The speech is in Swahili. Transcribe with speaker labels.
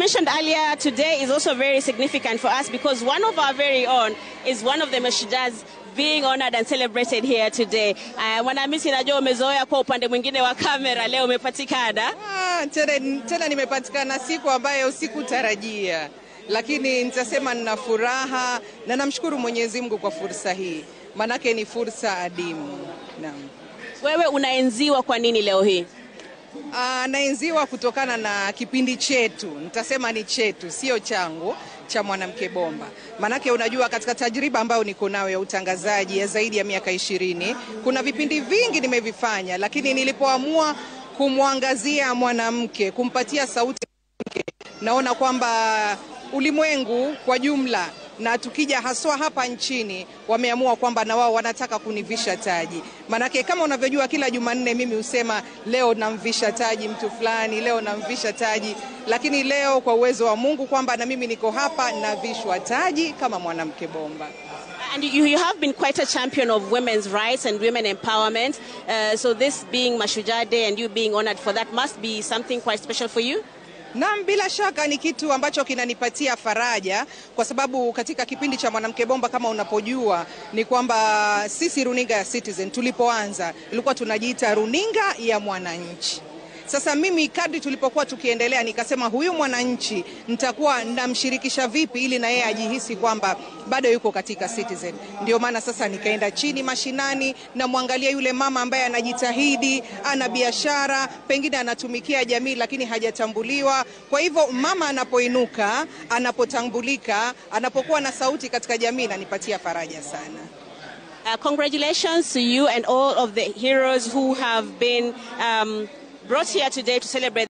Speaker 1: mentioned earlier, today is also very significant for us because one of our very own is one of the Mashujaas being honored and celebrated here today. Mwanamisi, najua umezoea kwa upande mwingine wa kamera, leo umepatikana.
Speaker 2: Ah, tena, tena nimepatikana siku ambayo sikutarajia, lakini nitasema nina furaha na namshukuru Mwenyezi Mungu kwa fursa hii, manake ni fursa adimu. Naam.
Speaker 1: Wewe unaenziwa kwa nini leo hii?
Speaker 2: Naenziwa kutokana na kipindi chetu, nitasema ni chetu, sio changu, cha Mwanamke Bomba. Manake unajua katika tajriba ambayo niko nayo ya utangazaji ya zaidi ya miaka 20, kuna vipindi vingi nimevifanya, lakini nilipoamua kumwangazia mwanamke, kumpatia sauti mwanamke, naona kwamba ulimwengu kwa jumla na tukija haswa hapa nchini wameamua kwamba na wao wanataka kunivisha taji. Manake kama unavyojua kila Jumanne mimi husema leo namvisha taji mtu fulani, leo namvisha taji, lakini leo kwa uwezo wa Mungu kwamba na mimi niko hapa navishwa taji kama mwanamke bomba.
Speaker 1: And you have been quite a champion of women's rights and women empowerment. So this being Mashujaa Day and you being honored for that must be something quite special for you.
Speaker 2: Naam, bila shaka ni kitu ambacho kinanipatia faraja kwa sababu katika kipindi cha Mwanamke Bomba, kama unapojua, ni kwamba sisi runinga ya Citizen tulipoanza ilikuwa tunajiita runinga ya mwananchi. Sasa mimi kadri tulipokuwa tukiendelea nikasema huyu mwananchi nitakuwa namshirikisha vipi ili na yeye ajihisi kwamba bado yuko katika Citizen. Ndio maana sasa nikaenda chini mashinani, namwangalia yule mama ambaye anajitahidi, ana biashara, pengine anatumikia jamii lakini hajatambuliwa. Kwa hivyo mama anapoinuka, anapotambulika, anapokuwa na sauti katika jamii, inanipatia faraja sana.
Speaker 1: Congratulations to you and all of the heroes who have been brought here today to celebrate.